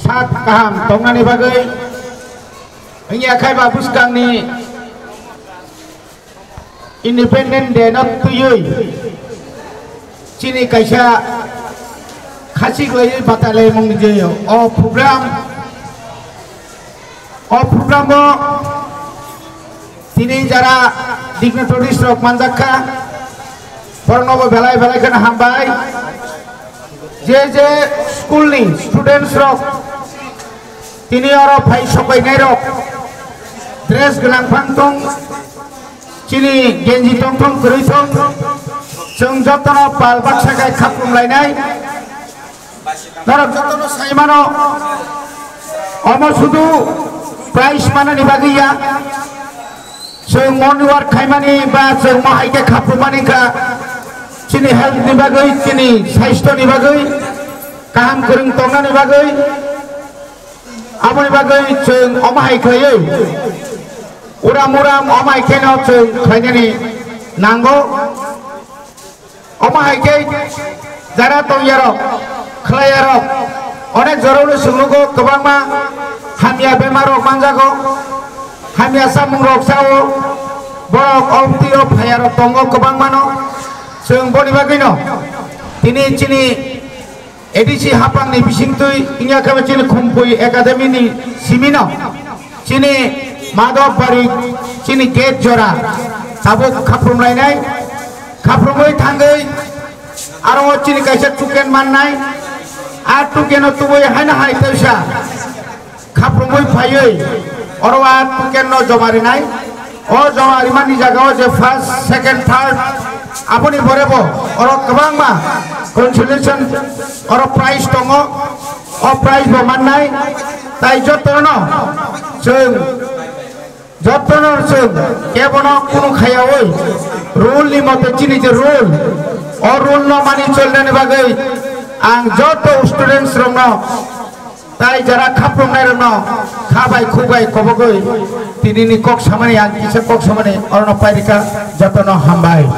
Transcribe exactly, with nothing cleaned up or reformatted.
thak kaham tongnani bagwi wngya khai ba bwskangni Independent Day no twiwi chini kaisa khachik laiwi batai laimungni je o program, o program o tini jara dignitaries rok manjak kha, borokno bo belai belai kheno hambai. Je je school ni students rok tini oro phai sokainai rok dress gwnang phang tong, chini genji tong thong kwrwi thong, chwng jotono pal baksa khai khaprum lainai. Norok jotono sai mano, omo sudu prize manani bagwi ya. Chwng morning work khaimani ba chwng mo hai khe khaprumani kha chini health ni bagwi, chini saisto ni bagwi, kaham kwrwng tongnani bagwi. Aboni bagwi chwng omo hai khlaiwi uram uram omo hai kheno chwng khlainani nango. Omo hai khe jara tongyarok, khlaiyarok onek jorao no chwng nugo, kwbangma hamya bemar rok manjago, hamya samung rok sao, borok o twi o phaiyarok tongo kwbangmano. Chwng boni bagwino tini chini A D C hapangni bisingtwi wngya khe chini Khumpui Academy ni simino chini Madhobari chini gate jora tabuk khaprum lainai. Khaprumwi thangwi aro o chini kaisa token mannai. A token o tubui haino hai teisa khaprumwi phaiwi oro a token no joma rinai. O joma rimani jaga o je first, second, third, aboni pore bo oro kwbangma consolation oro prize tongo. O prize bo mannai. Tai jotono chwng Jotono chwng kebono kunu khayawi rule ni mote chini je rule, o rule no mani cholnani bagwi ang joto students rokno tai jara khaprumnai rokno kha bai khuk bai kobogwi tinini kok samani, ang kisa kok samani orono pairika. Jotono hambai.